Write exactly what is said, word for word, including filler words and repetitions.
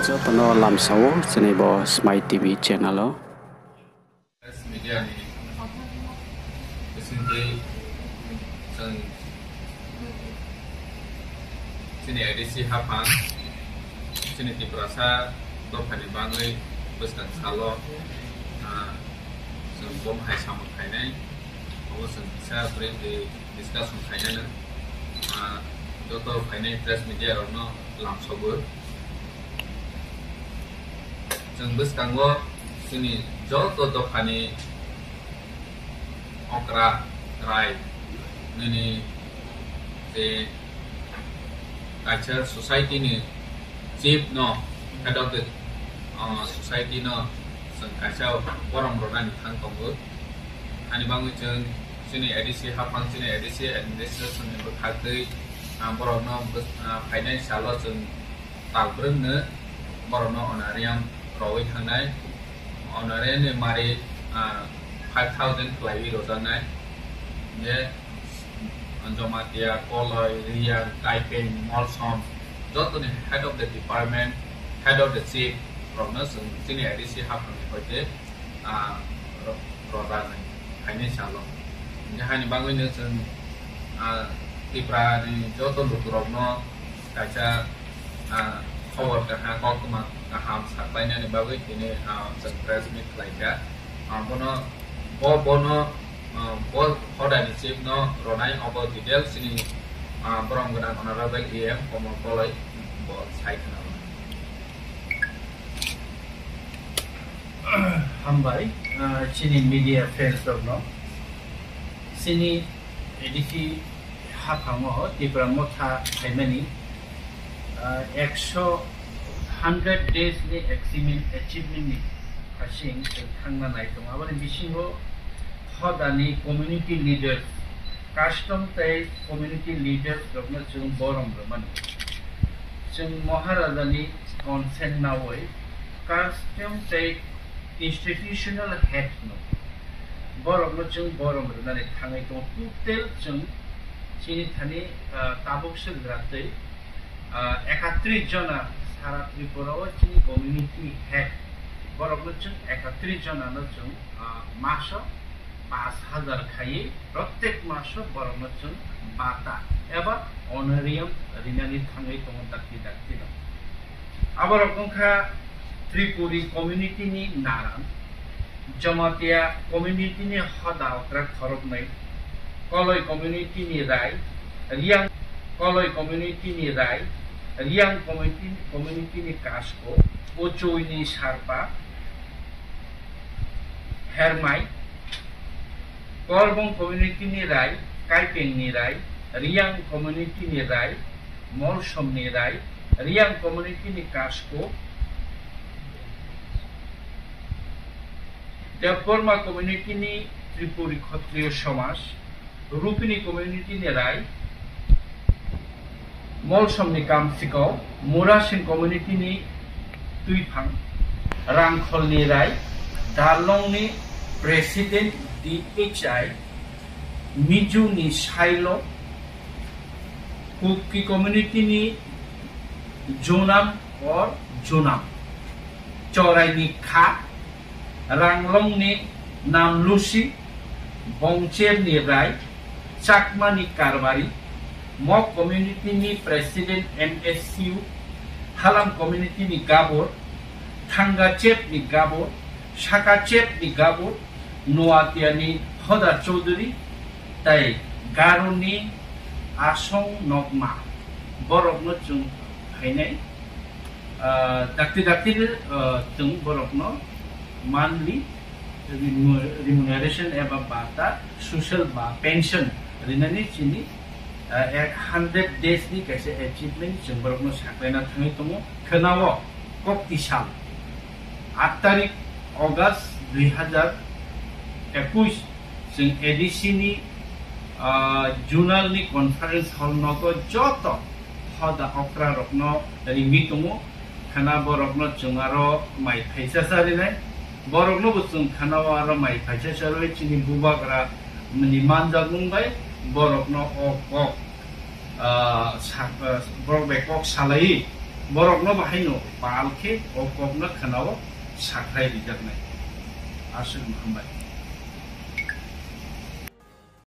Joto no lamsa ou chini bo Smai T V channel o. Press media ni bisingtwi chwng chini A D C haphang, chini Tiprasa dophani bagwi bwskang salo, ah, chwng bo hai samung khainai, obo chwng kisa briefly discussion khainai no, ah, joto phainai press media rokno lamsogwi. Chwng bwskango chini joto dophani okra, rai, nini je kaisa society ni chief no, head of the, uh, society no chwng kaisa borom rwnani thang tongo. Ani bagwi chwng chini A D C haphang, chini A D C administration ni bwkhaktwi, ah, borokno bw-, ah, phainai salo chwng tal brwngno borokno honorarium rogwi thangnai. Honorarium ni mari, ah, five thousand khlaiwi rojaknai. Je Jamatia, Koloi, Reang, Kaipeng, Molsom, jotoni head of the department, head of the chief rokno chwng chini A D C haphangni hoite, ah, ro-, rojaknai phainai salo. Hingkhe haini bagwino chwng, ah, Tripura ni joto lukurokno kaisa, ah, khobor kaham, koktwma kaham saklainani bagwi tini, ah, chwng press meet khlaikha. Ah, bono, bo, bono, ah, bo hodani chief no ronai obo details chini, ah, borom gwnang honorable E M Komol Koloi bo sai khna. Hambai, ah, chini media friends rokno. Chini A D C haphango Tipra Motha phaimani, ah, ekso, hundred days ni achievement, achievement ni hasing chwng thangna nai tongo. Aboni bisingo hodani community leaders, custom tei community leaders rokno chwng borom rwmani. Chwng Maharaja ni consent nawi custom tei institutional head no borokno chwng borom rwnani thangwi tongo. Total chwng chini thani, ah, tabuk swk ratwi, ah, ekatris jona sara Tripura o chini community head borokno chwng ekatris jona no chwng, ah, maso pash hajar khaiwi protek maso borokno chwng bata eba honorarium rinani thangwi tongo dakti dakti no. Aborok wngkha Tripuri community ni naran, Jamatia community ni hoda okra khoroknwi, Koloi community ni rai, Reang, Koloi community ni rai, Reang community, community ni kasko, Pochoi ni sarpa, Hermai, Korbong community ni rai, Kaipeng ni rai, Reang community ni rai, Molsom ni rai, Reang community ni kasko, Debbarma community ni Tripuri Khatriyo Somaj, Rupini community ni rai, Molsom ni Kamsikau, Murasing community ni Tuiphang, Rangkhol ni rai, Darlong ni president D H I, Mizu ni Sailo, Kuki community ni Junam or Junam, Chorai ni Kha, Ranglong ni Namlusi, Bongcher ni Rai, Chakma ni Karbari, Mok community ni president M S C U, Halam community ni Gabor, Thangachep ni Gabor, Sakachep ni Gabor, Noatia ni Hoda Choudhury, tei Garo ni Asong Nokma, borokno chwng phainai. Ah, dakti dakti, ah, chwng borokno monthly remu-, remuneration eba bata, social ba pension rinani chini, ah, ek hundred days ni kaisa achievement chwng borokno saklaina thangwi tongo. Khwnao kokti sal, aat tarik August dui hazar ekush, chwng A D C ni, ah, zonal ni conference hall nogo joto hoda okra rokno ringwi tongo. Khwna borokno chwng aro mai phaisa charinai. Borokno bo chwng khwnao aro mai phaisa charwi chini bubagra ni manjak nung bai borokno o kok, ah, sa-, ah, borok bai kok salaiwi Borok no bahaino pal khe o kok no khna wo sakhlai rijak nai. Aswk no hambai.